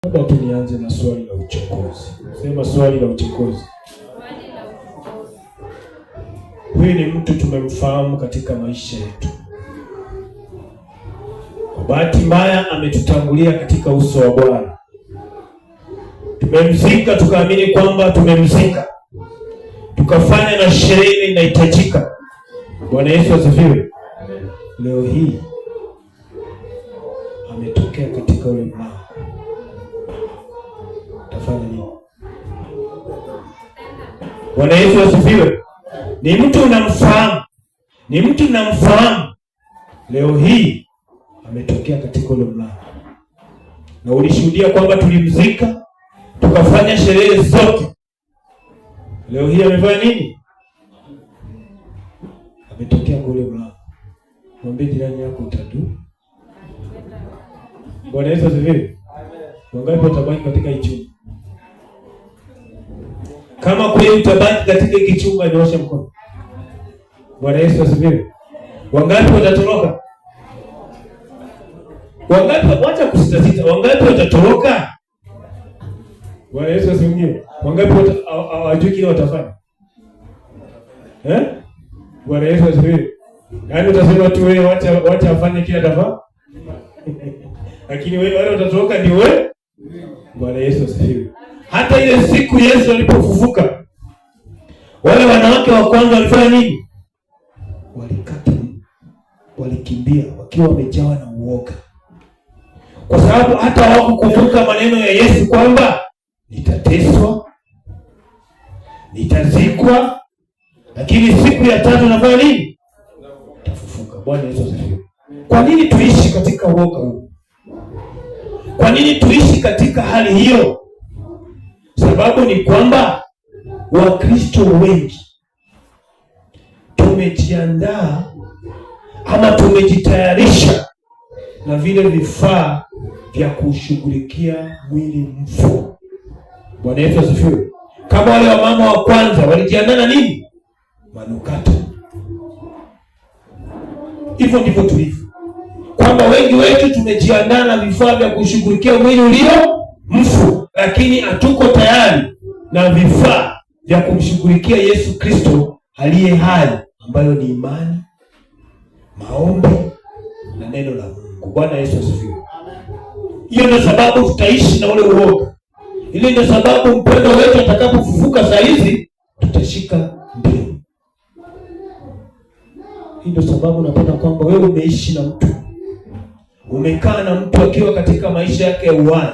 Labda tu nianze na swali la uchokozi. Sema swali la uchokozi. Huyu ni mtu tumemfahamu katika maisha yetu. Kwa bahati mbaya ametutangulia katika uso wa Bwana. Tumemzika tukaamini kwamba tumemzika, tukafanya na sherehe inahitajika. Bwana Yesu asifiwe. Leo hii ametokea katika ule mlango, utafanya nini? Bwana Yesu asifiwe. Ni mtu unamfahamu, ni mtu unamfahamu, leo hii ametokea katika ule mlango, na ulishuhudia kwamba tulimzika tukafanya sherehe zote. Leo hii amefanya nini? Ametokea kwa ule mlango. Mwambie jirani yako utadu. Bwana Yesu asifiwe. Wangapi watabaki katika hii chumba? Kama kweli utabaki katika hiki chumba, nyoosha mkono. Bwana Yesu asifiwe. Wangapi watatoroka? Wangapi, wacha kusitasita. Wangapi watatoroka? Bwana Yesu asifiwe. Wangapi hawajui kile watafanya? Eh? Bwana Yesu asifiwe. Yaani utasema tu wewe wacha afanye kile atafaa. Lakini wewe wale watatoroka ni wewe. Bwana Yesu asifiwe. Hata ile siku Yesu alipofufuka, wale wanawake wa kwanza walifanya nini? Walikata, walikimbia wakiwa wamejawa na uoga, kwa sababu hata hawakukumbuka maneno ya Yesu kwamba nitateswa, nitazikwa, lakini siku ya tatu nafanya nini? Nitafufuka. Bwana Yesu asifiwe. Kwa nini tuishi katika uoga huu? Kwa nini tuishi katika hali hiyo? Sababu ni kwamba Wakristo wengi tumejiandaa ama tumejitayarisha na vile vifaa vya kushughulikia mwili mfu. Bwana Yesu asifiwe. Kama wale wamama wa kwanza walijiandaa na nini? Manukato. Hivyo ndivyo tulivyo, kwamba wengi wetu tumejiandaa na vifaa vya kushughulikia mwili ulio mfu, lakini hatuko tayari na vifaa vya kumshughulikia Yesu Kristo aliye hai, ambayo ni imani, maombi na neno la Mungu. Bwana Yesu asifiwe. Hiyo ndio sababu tutaishi na ule uoga. Ile ndio sababu mpendo wetu atakapofufuka saa hizi tutashika mbio. Hii ndio sababu napata kwamba wewe umeishi na mtu, umekaa na mtu akiwa katika maisha yake ya uhai,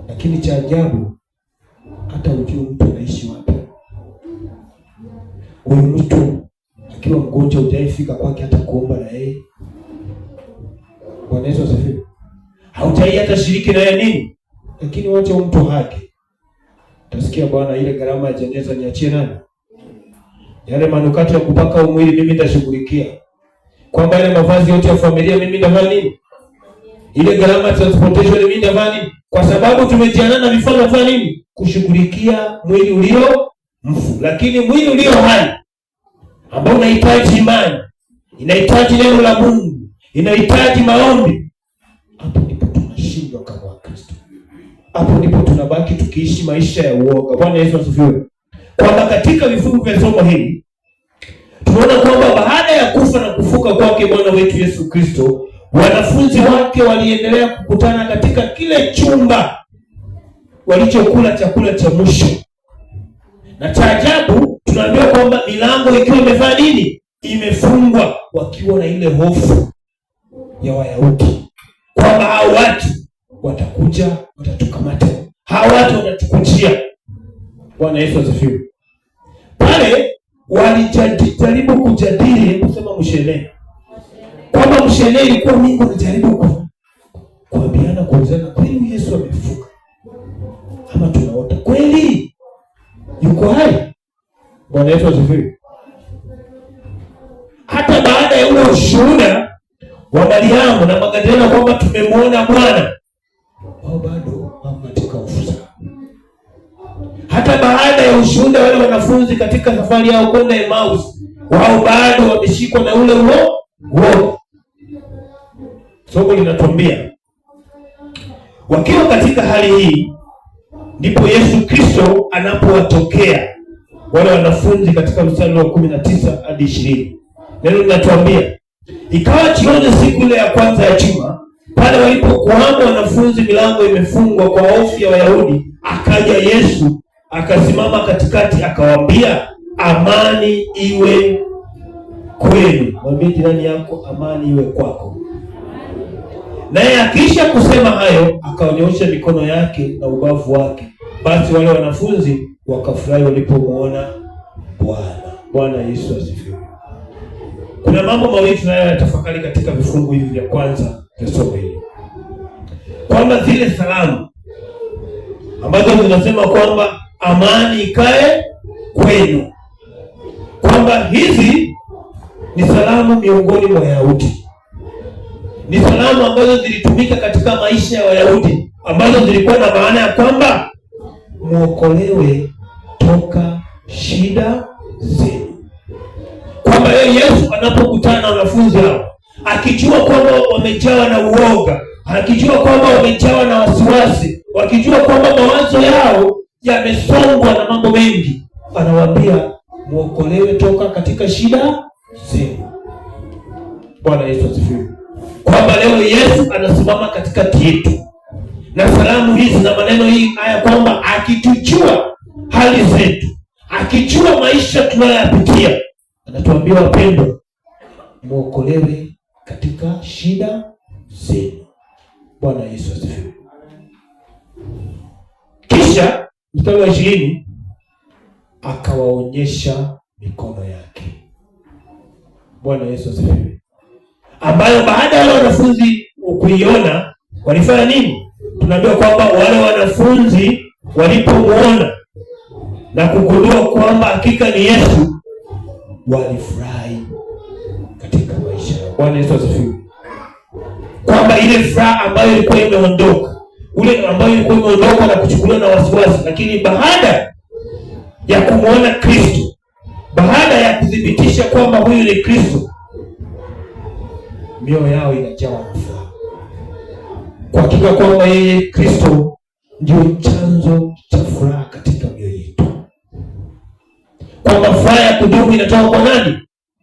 lakini cha ajabu hata ujui mtu anaishi wapi. Huyu mtu akiwa mgonjwa hujaifika kwake hata kuomba na yeye. Bwana Yesu asifiwe. Haujai hata shiriki na yeye nini, lakini wacha mtu haki. Utasikia bwana, ile gharama ya jeneza niachie nani? Yale manukato ya kupaka mwili mimi nitashughulikia, kwamba ile mavazi yote ya familia mimi nitafanya nini, ile gharama ya transportation mimi nitafanya nini, kwa sababu tumejiandaa na vifaa vya kufanya nini, kushughulikia mwili ulio mfu. Lakini mwili ulio hai ambao unahitaji imani, inahitaji neno la Mungu, inahitaji maombi, hapo ndipo tunashindwa kama Wakristo. Hapo ndipo tunabaki tukiishi maisha ya uoga. Bwana Yesu asifiwe. Kwamba katika vifungu vya somo hili tunaona kwamba baada ya kufa na kufuka kwake Bwana wetu Yesu Kristo, wanafunzi wake waliendelea kukutana katika kile chumba walichokula chakula cha mwisho, na cha ajabu tunaambiwa kwamba milango ikiwa imefanya nini? Imefungwa, wakiwa na ile hofu ya Wayahudi kwamba hao watu watakuja, watatukamata, hao watu watatukujia. Bwana Yesu asifiwe. Pale walijaribu kujadili kusema mshene, kwamba mshene ilikuwa mingi, wanajaribu kuambiana, kuulizana, kweli Yesu amefufuka ama tunaota? Kweli yuko hai? Bwana Yesu asifiwe. Hata baada ya ule ushuhuda wa Mariamu na Magdalena kwamba tumemwona Bwana, wao bado wako katika hofu zao. Hata baada ya ushuhuda wale wanafunzi katika safari yao kwenda Emmaus, wao bado wameshikwa na ule uoga. Somo linatuambia Wakiwa katika hali hii, ndipo Yesu Kristo anapowatokea wale wanafunzi katika mstari wa 19 hadi 20. Neno linatuambia, ikawa jioni siku ile ya kwanza ya juma, pale walipokuwamo wanafunzi, milango imefungwa kwa hofu ya Wayahudi, akaja Yesu akasimama katikati, akawaambia, amani iwe kwenu. Mwambie jirani yako, amani iwe kwako. Naye akiisha kusema hayo, akaonyesha mikono yake na ubavu wake. Basi wale wanafunzi wakafurahi walipomuona Bwana. Bwana Yesu asifiwe. Kuna mambo mawili tunayoyatafakari katika vifungu hivi vya kwanza vya somo hili, kwamba zile salamu ambazo zinasema kwamba amani ikae kwenu, kwamba hizi ni salamu miongoni mwa Wayahudi, ni salamu ambazo zilitumika katika maisha ya Wayahudi, ambazo zilikuwa na maana ya kwamba muokolewe toka shida zenu, kwamba yeye Yesu anapokutana na wanafunzi hao akijua kwamba wamejawa na uoga, akijua kwamba wamejawa na wasiwasi, wakijua kwamba mawazo yao yamesongwa na mambo mengi, anawaambia muokolewe toka katika shida zenu. Bwana Yesu asifiwe. Kwamba leo Yesu anasimama katikati yetu na salamu hizi na maneno hii haya, kwamba akitujua hali zetu, akijua maisha tunayoyapitia, anatuambia wapendwa, muokolewe katika shida zenu. Bwana Yesu asifiwe. Kisha mstari wa 20 akawaonyesha mikono yake. Bwana Yesu asifiwe. Ambayo baada ya wale wanafunzi kuiona walifanya nini? Tunaambiwa kwamba wale wanafunzi walipomuona na kugundua kwamba hakika ni Yesu, walifurahi katika maisha yao. Bwana Yesu asifiwe. Kwamba ile furaha ambayo ilikuwa imeondoka, ule ambayo ilikuwa imeondoka na kuchukuliwa na wasiwasi, lakini baada ya kumuona Kristo, baada ya kuthibitisha kwamba huyu ni Kristo, mioyo yao inajawa na furaha kwa hakika kwamba yeye Kristo ndio chanzo cha furaha katika mioyo yetu, kwamba furaha ya kudumu inatoka kwa nani?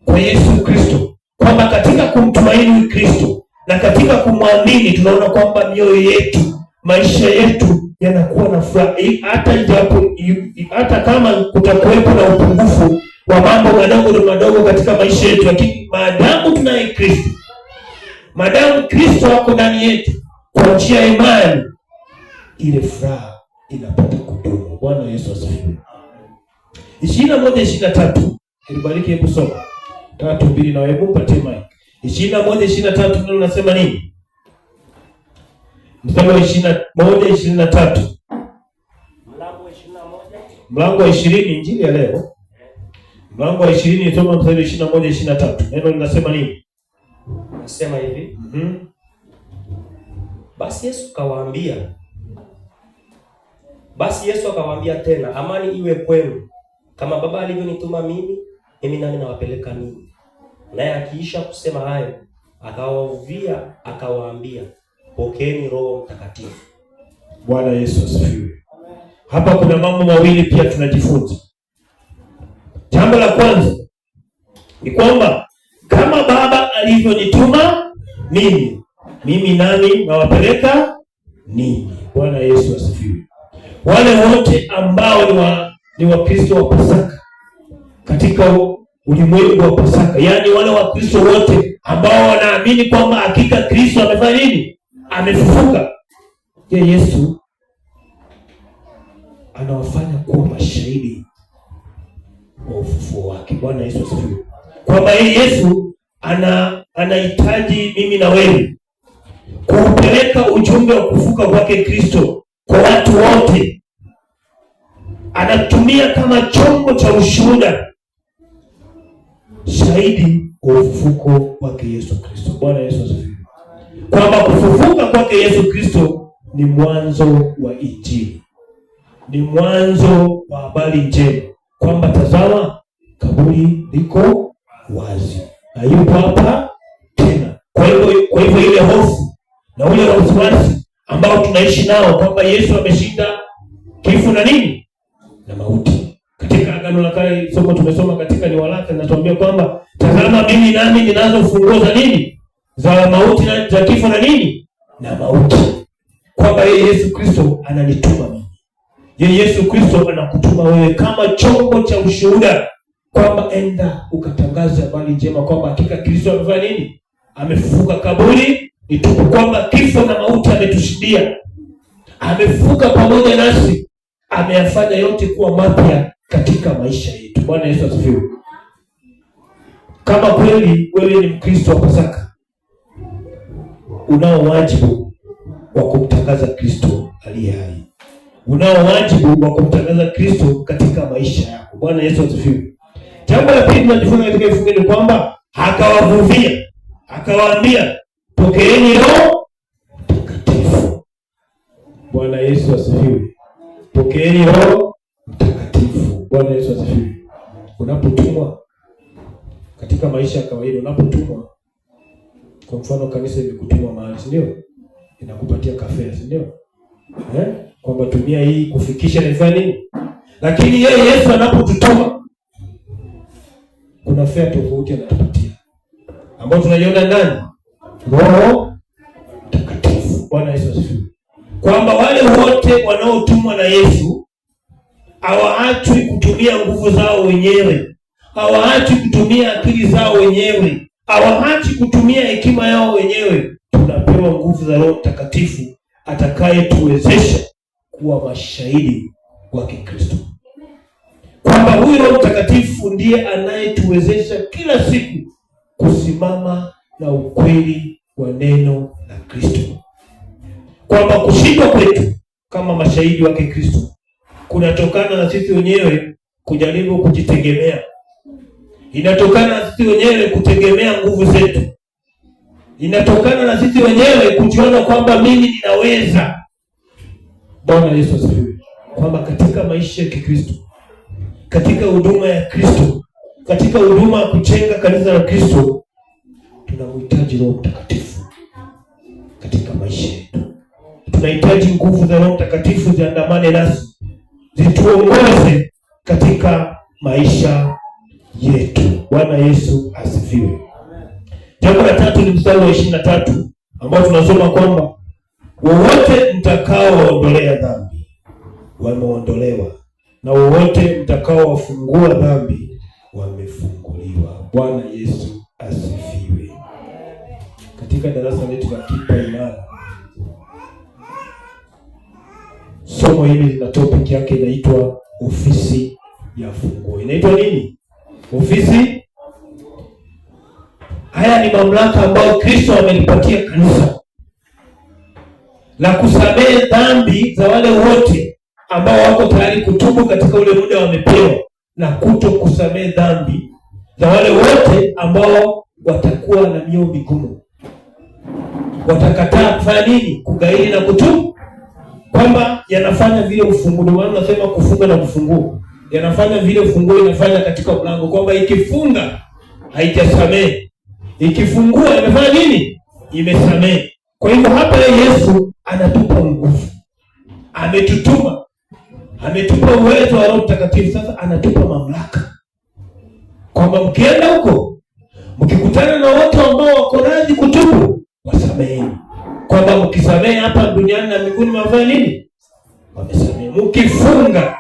Kwa Yesu Kristo, kwamba katika kumtumaini Kristo na katika kumwamini tunaona kwamba mioyo yetu, maisha yetu yanakuwa na furaha, hata ijapo, hata kama kutakuwepo na upungufu wa mambo madogo madogo katika maisha yetu, lakini maadamu tunaye Kristo, maadamu Kristo ako ndani yetu kwa njia ya imani, ile furaha inapata kudumu. Bwana Yesu asifiwe. 21 23, ilibariki, hebu soma 3 2 na hebu mpatie mic. 21 23 ndio unasema nini? Mstari wa 21 23, mlango wa 20, Injili ya leo, mlango wa 20, soma mstari wa 21 23. Neno linasema nini? Nasema hivi. Basi Yesu akawaambia tena, amani iwe kwenu. Kama Baba alivyonituma mimi, mimi nami nawapeleka ninyi. Naye akiisha kusema hayo, akawauvia akawaambia, pokeeni Roho Mtakatifu. Bwana Yesu asifiwe. Hapa kuna mambo mawili pia tunajifunza. Jambo la kwanza ni kwamba kama Baba alivyonituma mimi, mimi nami nawapeleka ninyi. Bwana Yesu asifiwe. Wale wote ambao ni Wakristo wa Pasaka katika ulimwengu wa Pasaka, yaani wale Wakristo wote ambao wanaamini kwamba hakika Kristo amefanya nini? Amefufuka. Je, Yesu anawafanya kuwa mashahidi wa ufufuo wake. Bwana Yesu asifiwe. Kwamba yeye Yesu anahitaji mimi na wewe kuupeleka ujumbe wa kufufuka kwake Kristo kwa watu wote. Anatumia kama chombo cha ushuhuda, shahidi wa ufufuko wake Yesu Kristo. Bwana Yesu asifiwe. Kwamba kufufuka kwake Yesu Kristo ni mwanzo wa Injili, ni mwanzo wa habari njema, kwamba tazama, kaburi liko wazi na yupo hapa tena. Kwa hivyo ile hofu na ule wasiwasi ambao tunaishi nao kwamba Yesu ameshinda kifo na nini na mauti. Katika Agano la Kale somo tumesoma katika ni waraka linatuambia kwamba tazama, mimi nami ninazo funguo za nini, za mauti na za kifo na nini na mauti, kwamba yeye Yesu Kristo ananituma mimi, yeye Yesu Kristo anakutuma wewe kama chombo cha ushuhuda kwamba enda ukatangaze habari njema kwamba hakika Kristo amefanya nini, amefufuka, kaburi ni tupu, kwamba kifo na mauti ametushindia, amefufuka pamoja nasi, ameyafanya yote kuwa mapya katika maisha yetu. Bwana Yesu asifiwe. Kama kweli wewe ni Mkristo wa Pasaka, unao wajibu wa kumtangaza Kristo aliye hai, unao wajibu wa kumtangaza Kristo katika maisha yako. Bwana Yesu asifiwe. Jambo la pili tunajifunza katika kifungu ni kwamba akawavuvia, akawaambia pokeeni Roho Mtakatifu. Bwana Yesu asifiwe. Pokeeni Roho Mtakatifu. Bwana Yesu asifiwe. Unapotumwa katika maisha ya kawaida, unapotumwa, kwa mfano kanisa imekutuma mahali, si ndio? Inakupatia kafea, si ndio? Kwamba tumia hii kufikisha na ifanye nini? Lakini yeye Yesu anapotutuma kuna fea tofauti anatupatia ambayo tunaiona ndani Roho Mtakatifu. Bwana Yesu asifiwe. Kwamba wale wote wanaotumwa na Yesu hawaachwi kutumia nguvu zao wenyewe, hawaachwi kutumia akili zao wenyewe, hawaachwi kutumia hekima yao wenyewe. Tunapewa nguvu za Roho Mtakatifu atakayetuwezesha kuwa mashahidi wa Kikristo, kwamba huyu Roho Mtakatifu ndiye anayetuwezesha kila siku kusimama na ukweli wa neno la Kristo, kwamba kushindwa kwetu kama mashahidi wa Kikristo kunatokana na sisi wenyewe kujaribu kujitegemea, inatokana na sisi wenyewe kutegemea nguvu zetu, inatokana na sisi wenyewe kujiona kwamba mimi ninaweza. Bwana Yesu asifiwe. Kwamba katika maisha ya Kikristo, katika huduma ya Kristo, katika huduma ya kujenga kanisa la Kristo, tunamhitaji Roho Mtakatifu katika maisha yetu. Tunahitaji nguvu za Roho Mtakatifu ziandamane nasi, zituongoze katika maisha yetu. Bwana Yesu asifiwe. Jambo la tatu ni mstari wa 23 ambao tunasoma kwamba wowote mtakaowaondolea dhambi wameondolewa, na wowote mtakaowafungua dhambi wamefunguliwa. Bwana Yesu asifiwe. Katika darasa letu la Kipa Imara, somo hili lina topic yake inaitwa ofisi ya funguo. Inaitwa nini? Ofisi. Haya ni mamlaka ambayo Kristo amelipatia kanisa la kusamehe dhambi za wale wote ambao wako tayari kutubu katika ule muda wamepewa, na kuto kusamehe dhambi za wale wote ambao watakuwa na mioyo migumu, watakataa kufanya nini? Kugairi na kutubu, kwamba yanafanya vile ufunguo. Ndio maana nasema kufunga na kufungua, yanafanya vile ufunguo inafanya katika mlango, kwamba ikifunga haijasamehe, ikifungua imefanya nini? Imesamehe. Kwa hivyo hapa Yesu anatupa nguvu, ametutuma, ametupa uwezo wa Roho Mtakatifu. Sasa anatupa mamlaka kwamba mkienda huko mkikutana na watu ambao wako radhi kutubu, wasameheni, kwamba mkisamehe hapa duniani na mbinguni wamefanya nini? Wamesamehe. Mkifunga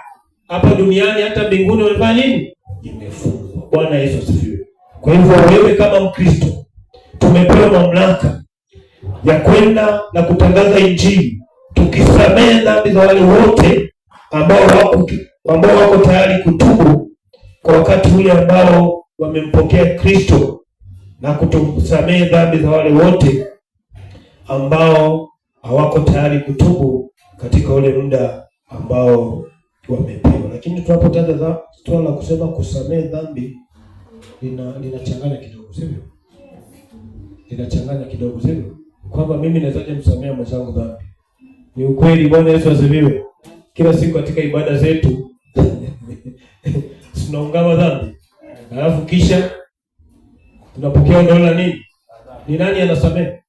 hapa duniani hata mbinguni wamefanya nini? Imefungwa. Bwana Yesu asifiwe. Kwa hivyo wewe kama Mkristo tumepewa mamlaka ya kwenda na kutangaza Injili, tukisamehe dhambi za wale wote ambao wako tayari kutubu kwa wakati ule ambao wamempokea Kristo, na kutosamehe dhambi za wale wote ambao hawako tayari kutubu katika ule muda ambao wamepewa. Lakini tunapotaja swala la kusema kusamehe dhambi linachanganya kidogo, sivyo? Linachanganya kidogo, sivyo? Kwamba mimi nawezaje msamea mwenzangu dhambi? Ni ukweli. Bwana Yesu asifiwe. Kila siku katika ibada zetu tunaungama dhambi, alafu kisha tunapokea ondoleo la nini? Ni nani anasamehe?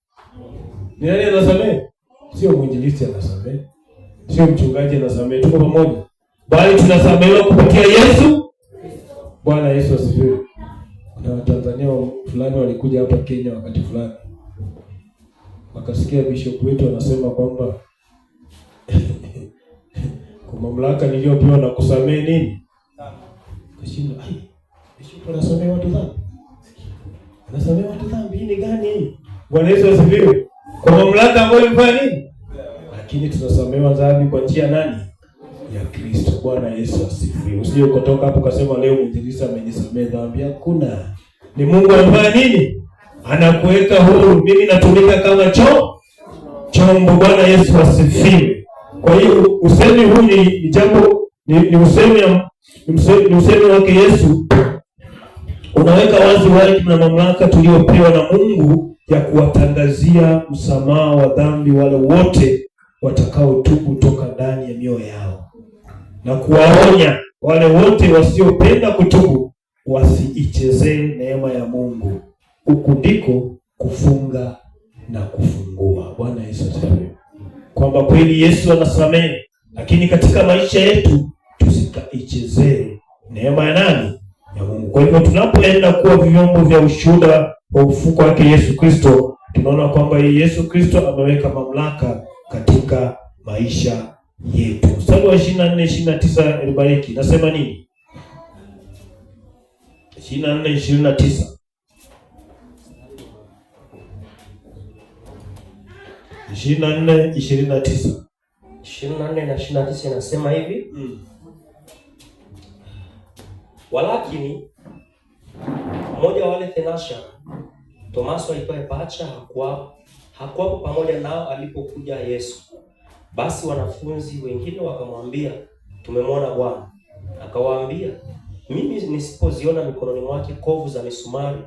Ni nani anasamehe? Sio mwinjilisti anasamehe, sio mchungaji anasamehe, tuko pamoja, bali tunasamehewa kupitia Yesu. Bwana Yesu asifiwe. Kuna Watanzania fulani walikuja hapa Kenya wakati fulani, wakasikia bishop wetu anasema kwamba kwa mamlaka niliyopewa na kusamehe nini, kashinda. Ai, bishop anasamehe watu dhambi, anasamehe watu dhambi, hii ni gani hii? Bwana Yesu asifiwe. Kwa mamlaka ambayo ilifanya nini? Lakini tunasamehewa dhambi kwa njia nani? Ya Kristo. Bwana Yesu asifiwe. Usije kutoka hapo ukasema leo mwinjilisti amenisamehe dhambi. Hakuna. Ni Mungu anafanya nini? Anakuweka huru. Mimi natumika kama chombo. Bwana Yesu asifiwe. Kwa hiyo usemi huu ni jambo ni usemi wake Yesu, unaweka wazi wajibu na mamlaka tuliyopewa na Mungu ya kuwatangazia msamaha wa dhambi wale wote watakaotubu toka ndani ya mioyo yao, na kuwaonya wale wote wasiopenda kutubu wasiichezee neema ya Mungu. Huku ndiko kufunga na kufungua. Bwana Yesu asifiwe. Kwamba kweli Yesu anasamehe, lakini katika maisha yetu tusikaichezee neema ya nani? Ya Mungu. Kwa hivyo tunapoenda kuwa vyombo vya ushuhuda wa ufufuko wake Yesu Kristo, tunaona kwamba Yesu Kristo ameweka mamlaka katika maisha yetu. Mstari wa 24 29, Elibariki, nasema nini? 24 29. 24 29. 24 na 29 inasema hivi. Walakini mmoja wa wale thenashara, Tomaso aitwaye Pacha, hakuwapo pamoja nao alipokuja Yesu. Basi wanafunzi wengine wakamwambia, tumemwona Bwana. Akawaambia, mimi nisipoziona mikononi mwake kovu za misumari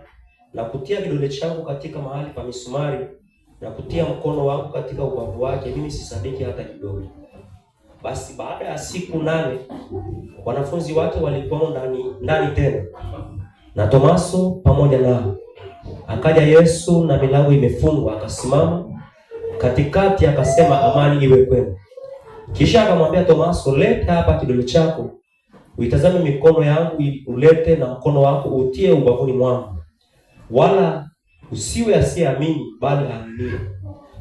na kutia kidole changu katika mahali pa misumari na kutia mkono wangu katika ubavu wake, mimi sisadiki hata kidogo. Basi baada ya siku 8 wanafunzi wake walikuwa ndani tena, na Tomaso pamoja nao. Akaja Yesu na milango imefungwa, akasimama katikati akasema, amani iwe kwenu. Kisha akamwambia Tomaso, leta hapa kidole chako, uitazame mikono yangu, ulete na mkono wako utie ubavuni mwangu, wala usiwe asiyeamini, bali aamini.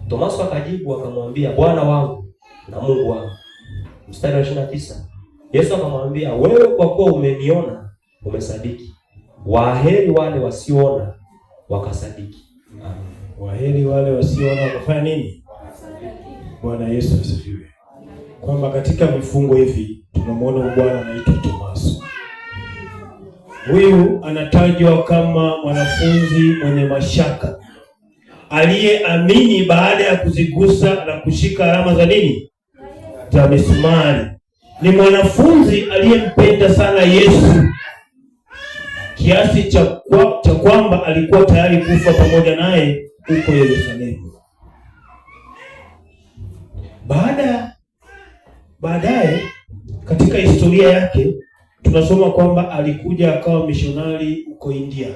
Tomaso akajibu akamwambia, Bwana wangu na Mungu wangu. Mstari wa 29, Yesu akamwambia, wewe kwa kuwa umeniona umesadiki. Waheri wale wasioona wakasadiki. Amen. Waheri wale wasioona wakafanya nini? Bwana Yesu asifiwe. Kwamba katika vifungo hivi tunamwona Bwana anaitwa Tomaso. Huyu anatajwa kama mwanafunzi mwenye mashaka aliyeamini baada ya kuzigusa na kushika alama za nini? Za misumari. Ni mwanafunzi aliyempenda sana Yesu kiasi cha kwamba alikuwa tayari kufa pamoja naye huko Yerusalemu. Baadaye katika historia yake tunasoma kwamba alikuja akawa mishonari huko India,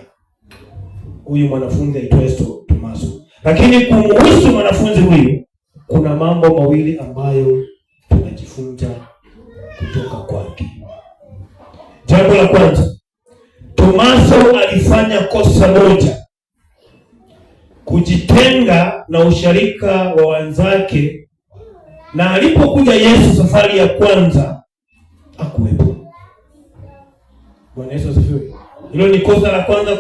huyu mwanafunzi aitwaye Tomaso. Lakini kumhusu mwanafunzi huyu kuna mambo mawili ambayo tunajifunza kutoka kwake. Jambo la kwanza, Tomaso alifanya kosa moja, kujitenga na usharika wa wenzake, na alipokuja Yesu safari ya kwanza hakuwepo. Bwana Yesu asifiwe. Hilo ni kosa la kwanza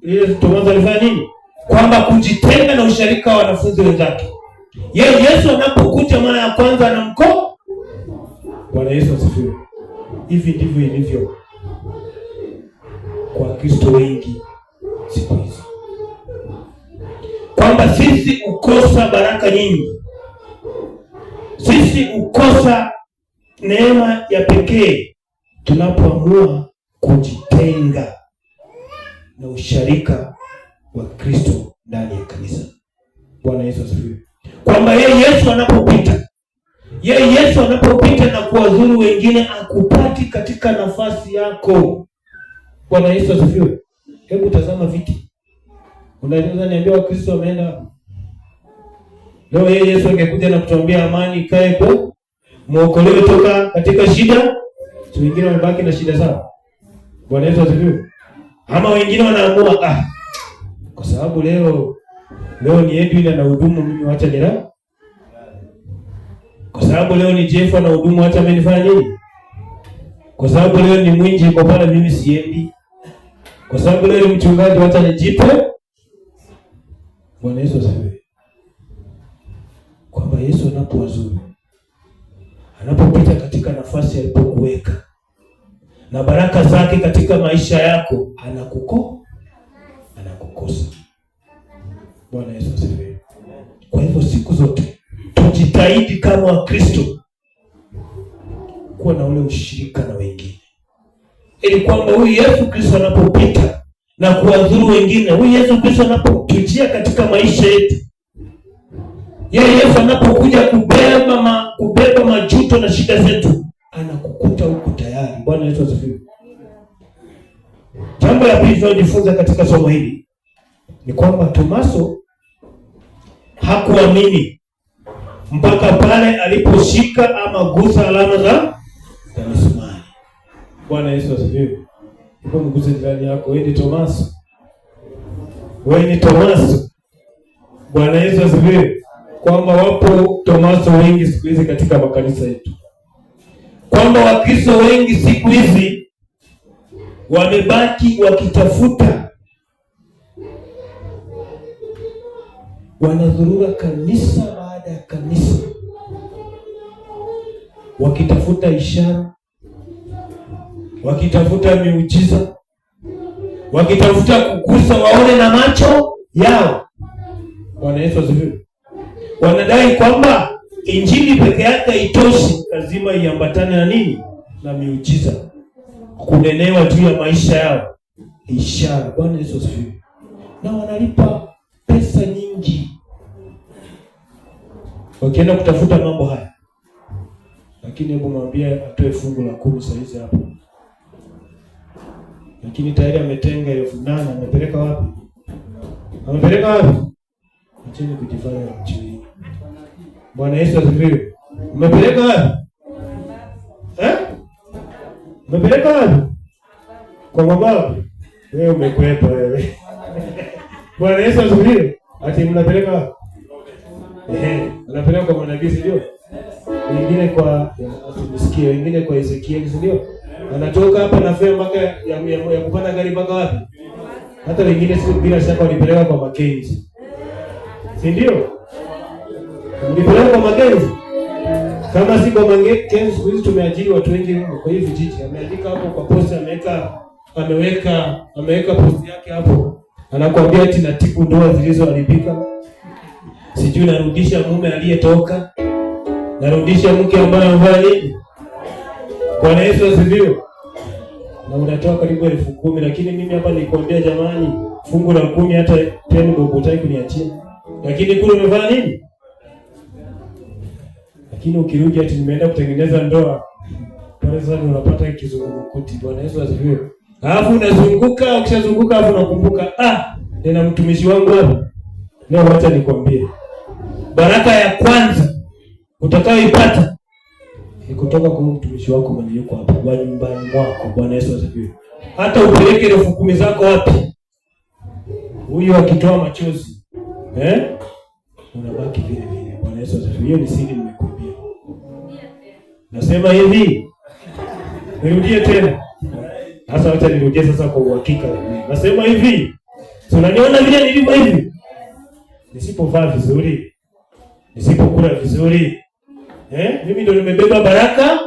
lile Tomaso alifanya nini? Kwamba kujitenga na usharika wa wanafunzi wenzake. Yeye Yesu anapokuja mara ya kwanza anamko. Bwana Yesu asifiwe. Hivi ndivyo ilivyo kwa Kristo wengi siku hizi, kwamba sisi ukosa baraka nyingi, sisi ukosa neema ya pekee tunapoamua kujitenga na usharika wa Kristo ndani ya kanisa. Bwana Yesu asifiwe. Kwamba yeye Yesu anapopita, yeye Yesu anapopita na kuwazuru wengine akupati katika nafasi yako. Bwana Yesu asifiwe. Hebu tazama viti. Unaweza niambia Wakristo wameenda? Leo yeye Yesu angekuja na kutuambia amani ikae kwa muokolewe toka katika shida, si wengine wamebaki na shida zao. Bwana Yesu asifiwe. Ama wengine wanaamua kwa sababu leo ni Edwin anahudumu, mimi wacha nila. Kwa sababu leo ni Jeff anahudumu, wacha mimi nifanye nini? Kwa sababu leo ni Mwinji yuko pale, mimi siendi. Kwa sababu leo ni mchungaji, wacha nijipe. Bwana Yesu asifiwe. Kwamba Yesu anapowazuru, anapopita katika nafasi alipokuweka na baraka zake katika maisha yako, anakukosa. Bwana Yesu asifiwe. Kwa hivyo siku zote tujitahidi kama Wakristo kuwa na ule ushirika na wengine, ili kwamba huyu Yesu Kristo anapopita na kuwadhuru wengine, huyu Yesu Kristo anapotujia katika maisha yetu, yeye Yesu anapokuja kubeba majuto na shida zetu, anakukuta huko tayari. Bwana Yesu asifiwe. Jambo la pili tunalojifunza katika somo hili ni kwamba Tomaso hakuamini mpaka pale aliposhika ama gusa alama za misumari. Bwana Yesu asifiwe. Hebu mguse jirani yako, wewe ni Tomaso. Wewe ni Tomaso. Bwana Yesu asifiwe. Kwamba wapo Tomaso wengi siku hizi katika makanisa yetu. Kwamba Wakristo wengi siku hizi wamebaki wakitafuta, wanadhurura kanisa baada ya kanisa, wakitafuta ishara, wakitafuta miujiza, wakitafuta kugusa waone na macho yao. Bwana Yesu asifiwe. Wanadai kwamba injili peke yake haitoshi, lazima iambatane na nini? Na miujiza, kunenewa juu ya maisha yao, ishara. Bwana Yesu asifiwe. Na wanalipa pesa nyingi wakienda kutafuta mambo haya, lakini hebu mwambie atoe fungu la 10 saa hizi hapo, lakini tayari ametenga 8,000. Amepeleka wapi? Amepeleka wapi? Acheni kujifanya mjui. Bwana Yesu asifiwe. Umepeleka wapi? Umepeleka wapi? Kwa mababu. Wewe umekwepa wewe. Bwana Yesu asifiwe. Ati mnapeleka wapi? Anapeleka kwa manabii, si ndio? Wengine kwa asimsikie, wengine kwa Ezekiel, si ndio? Anatoka hapa na fare mpaka ya kupanda gari mpaka wapi? Hata wengine si bila shaka walipeleka kwa Makenzi. Si ndio? Mlipeleka kwa Makenzi? Kama si kwa Makenzi, siku hizi tumeajiri watu wengi kwa hivi vijiji. Ameandika hapo kwa posta, ameweka posti yake hapo. Anakuambia eti natibu ndoa zilizoharibika. Sijui narudisha mume aliyetoka. Narudisha mke ambaye amevaa nini? Bwana Yesu asifiwe. Na unatoa karibu 10,000, lakini mimi hapa nilikwambia jamani, fungu la 10 hata 10 bob hutaki kuniachia. Lakini kule umefanya nini? Lakini ukirudi ati nimeenda kutengeneza ndoa, pale sasa unapata kizungumkuti. Bwana Yesu asifiwe. Alafu unazunguka, ukishazunguka alafu unakumbuka, nina mtumishi wangu hapa. Leo wacha nikwambie, baraka ya kwanza utakayoipata ni kutoka kwa mtumishi wako mwenye yuko hapa kwa nyumbani mwako. Bwana Yesu asifiwe. Hata upeleke 10,000 zako wapi, huyu akitoa machozi unabaki vile vile. Bwana Yesu asifiwe. Hiyo ni siri nimekuambia. Nasema hivi, nirudie tena. Sasa wacha nirudie sasa kwa uhakika. Nasema hivi, unaniona vile nilivyo hivi? Nisipovaa vizuri, nisipokula vizuri, mimi ndio nimebeba baraka.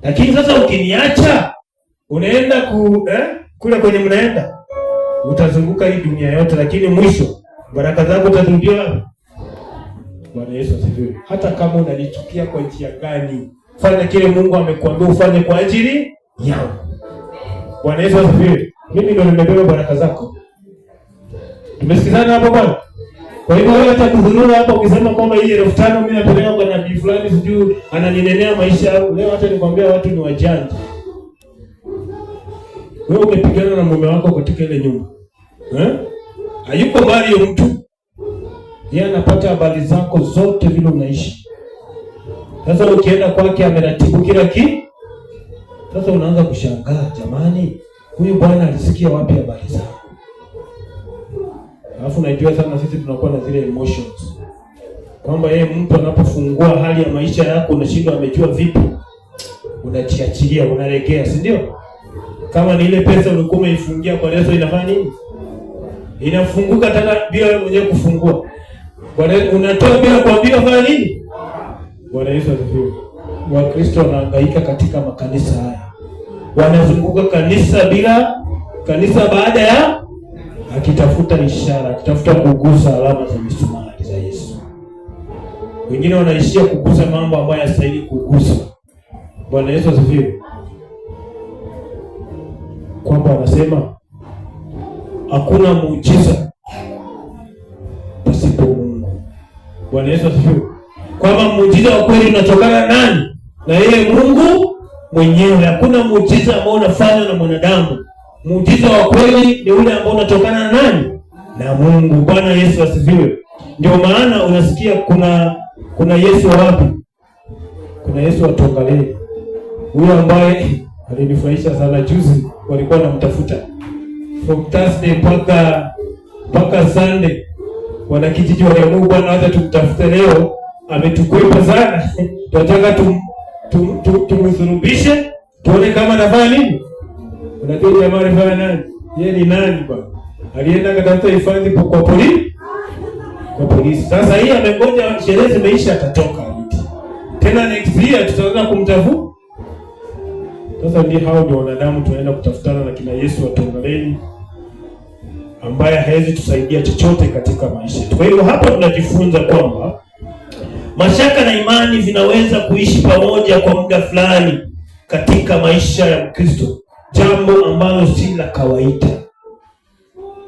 Lakini sasa ukiniacha unaenda kule kwenye mnaenda, utazunguka hii dunia yote, lakini mwisho baraka zako utazirudia wapi? Bwana Yesu asifiwe. Hata kama unanichukia kwa njia gani, fanya kile Mungu amekuambia ufanye kwa ajili yangu. Bwana Yesu asifiwe. Mimi ndio nimebeba baraka zako. Tumesikizana hapo bwana? Kwa hivyo wewe hata kudhurura hapa ukisema kwamba hii 5,000 mimi napeleka kwa nabii fulani sijui ananinenea maisha yangu. Leo hata nikwambia watu ni wajanja. Wewe umepigana na mume wako katika ile nyumba. Hayuko mbali huyo mtu. Yeye anapata habari zako zote vile unaishi. Sasa ukienda kwake ameratibu kila kitu. Sasa unaanza kushangaa, jamani, huyu bwana alisikia wapi habari zangu? Alafu najua sana sisi tunakuwa na zile emotions kwamba yeye mtu anapofungua hali ya maisha yako unashindwa amejua vipi, unajiachilia, unaregea, si ndio? Kama ni ile pesa ulikuwa umeifungia kwa leso, inafanya nini? Inafunguka tena bila wewe mwenyewe kufungua. Bwana, unatoa bila kuambiwa fanya nini? Bwana Yesu asifiwe. Wakristo wanahangaika katika makanisa haya, wanazunguka kanisa bila kanisa, baada ya akitafuta ishara, akitafuta kugusa alama za misumari za Yesu. Wengine wanaishia kugusa mambo ambayo hayastahili kugusa. Bwana Yesu asifiwe. Kwamba wanasema hakuna muujiza pasipo Mungu. Bwana Yesu asifiwe. Kwamba muujiza wa kweli unatokana nani? Na yeye Mungu mwenyewe. Hakuna muujiza ambao unafanywa na mwanadamu. Muujiza wa kweli ni ule ambao unatokana na nani? Na Mungu. Bwana Yesu asifiwe. Ndio maana unasikia kuna Yesu wa wapi? Kuna Yesu wa Tongaleni. Huyo ambaye alinifurahisha sana juzi, walikuwa wanamtafuta from Thursday mpaka Sunday. Wanakijiji waliamua, bwana, acha tumtafute leo, ametukwepa sana. Tunataka tumthurubishe, tuone kama anafanya nini. Unajua jamaa alifanya nani? Yeye ni nani bwana? Alienda akatafuta hifadhi kwa polisi. Kwa polisi. Sasa hii amengoja sherehe zimeisha, atatoka arudi. Tena next year tutaanza kumtafuta. Sasa ndio hao ndio wanadamu tunaenda kutafutana na kina Yesu wa Tongaleni ambaye hawezi tusaidia chochote katika maisha yetu. Kwa hiyo hapa tunajifunza kwamba mashaka na imani vinaweza kuishi pamoja kwa muda fulani katika maisha ya Mkristo, jambo ambalo si la kawaida,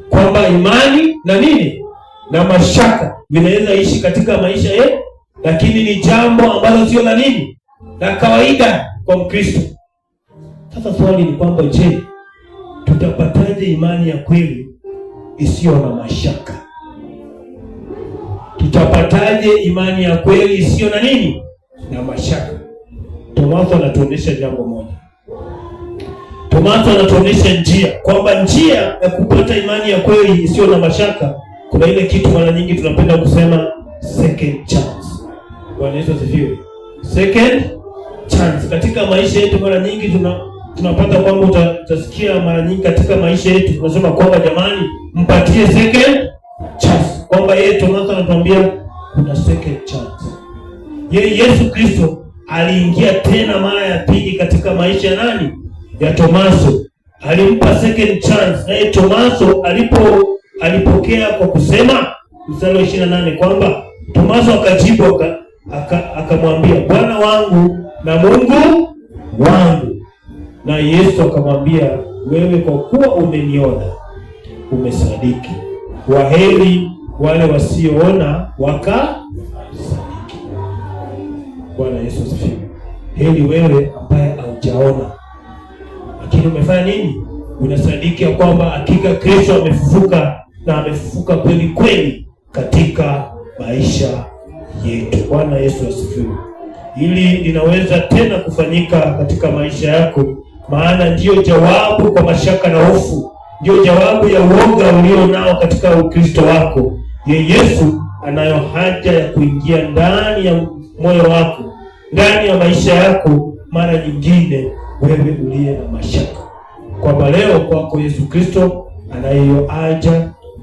kwamba imani na nini na mashaka vinaweza ishi katika maisha yetu, lakini ni jambo ambalo sio la nini, la kawaida kwa Mkristo. Sasa swali ni kwamba, je, tutapataje imani ya kweli isiyo na mashaka? Tutapataje imani ya kweli isiyo na nini? Na mashaka. Tomaso anatuonyesha jambo moja. Tomaso anatuonyesha njia, kwamba njia ya kupata imani ya kweli isiyo na mashaka, kuna ile kitu mara nyingi tunapenda kusema second chance. Bwana Yesu asifiwe. Second chance. Katika maisha yetu mara nyingi tunapata kwamba utasikia mara nyingi katika maisha yetu tunasema kwamba jamani, mpatie second chance. Kwamba yeye Tomaso anatuambia kuna second chance. Yeye Yesu Kristo aliingia tena mara ya pili katika maisha ya nani? Ya Tomaso. Alimpa second chance. Naye Tomaso alipokea kwa kusema, mstari wa 28, kwamba Tomaso akajibu akamwambia, Bwana wangu na Mungu wangu. Na Yesu akamwambia, wewe kwa kuwa umeniona umesadiki. Waheri wale wasioona wakasadiki. Bwana Yesu asifiwe. Heri wewe ambaye haujaona lakini umefanya nini? Unasadiki ya kwamba hakika Kristo amefufuka, na amefufuka kweli kweli katika maisha yetu. Bwana Yesu asifiwe. Hili linaweza tena kufanyika katika maisha yako, maana ndiyo jawabu kwa mashaka na hofu, ndiyo jawabu ya uoga ulio nao katika Ukristo wako. Ye Yesu anayo haja ya kuingia ndani ya moyo wako, ndani ya maisha yako, mara nyingine wewe uliye na mashaka, kwamba leo kwako Yesu Kristo anayo haja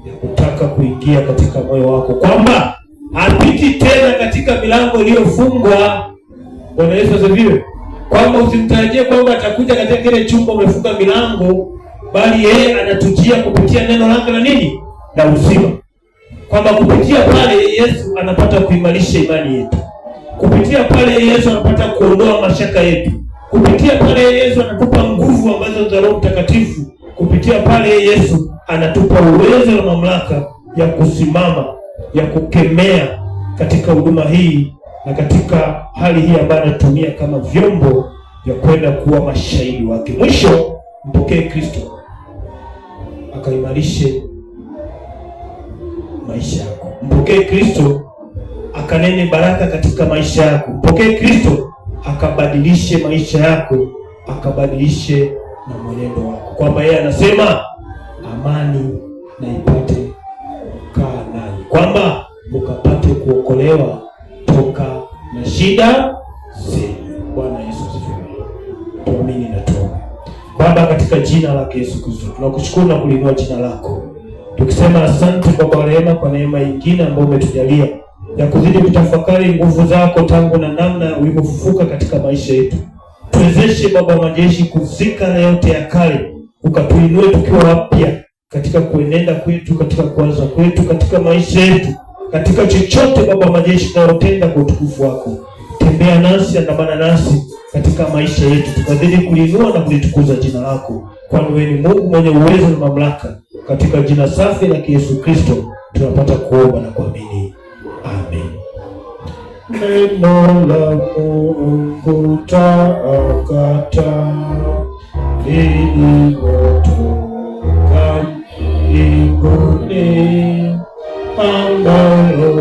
ya kutaka kuingia katika moyo wako, kwamba hapiti tena katika milango iliyofungwa. Bwana Yesu asifiwe. Kwamba usimtarajie kwamba atakuja katika kile chumba umefunga milango, bali yeye anatujia kupitia neno lake la nini? La uzima. Kwamba kupitia pale Yesu anapata kuimarisha imani yetu. Kupitia pale Yesu anapata kuondoa mashaka yetu. Kupitia pale Yesu anatupa nguvu ambazo za Roho Mtakatifu. Kupitia pale Yesu anatupa uwezo na mamlaka ya kusimama, ya kukemea katika huduma hii na katika hali hii ambayo anatumia kama vyombo vya kwenda kuwa mashahidi wake. Mwisho, mpokee Kristo akaimarishe maisha yako. Mpokee Kristo akanene baraka katika maisha yako. Mpokee Kristo akabadilishe maisha yako, akabadilishe na mwenendo wako, kwamba yeye anasema amani na ipate kukaa nanyi, kwamba mukapate kuokolewa toka na shida zenu. Bwana Yesu asifiwe. Tuamini na tuombe. Baba, katika jina lake Yesu Kristo tunakushukuru na kuliinua jina lako, tukisema asante Baba wa rehema kwa neema nyingine ambayo umetujalia ya kuzidi kutafakari nguvu zako tangu na namna ulivyofufuka katika maisha yetu. Tuwezeshe Baba wa majeshi kuzika na yote ya kale, ukatuinue tukiwa wapya katika kuenenda kwetu, katika kuanza kwetu, katika maisha yetu, katika chochote Baba wa majeshi tunayotenda kwa utukufu wako. Tembea nasi, andamana nasi katika maisha yetu, tukazidi kuliinua na kulitukuza jina lako, kwani wewe ni Mungu mwenye uwezo na mamlaka. Katika jina safi la Yesu Kristo tunapata kuomba na kuamini, amen. Neno la Mungu takata lililotoka mbinguni, ambalo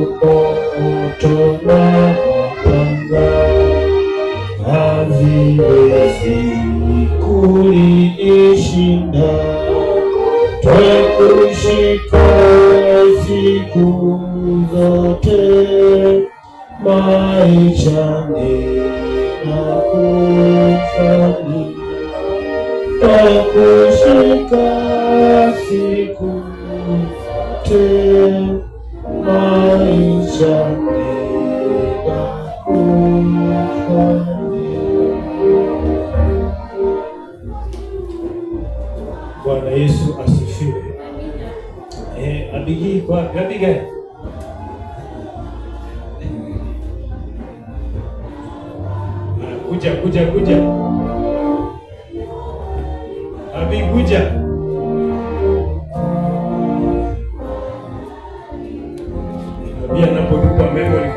moto na upanga haviwezi kuliishinda. Twakushika siku zote maishani na kufani, twakushika siku zote maishani na kufani. Bwana Yesu asifiwe. Abigi kwa Abigail. Kuja kuja kuja. Abi kuja. Abi anapotupa memory.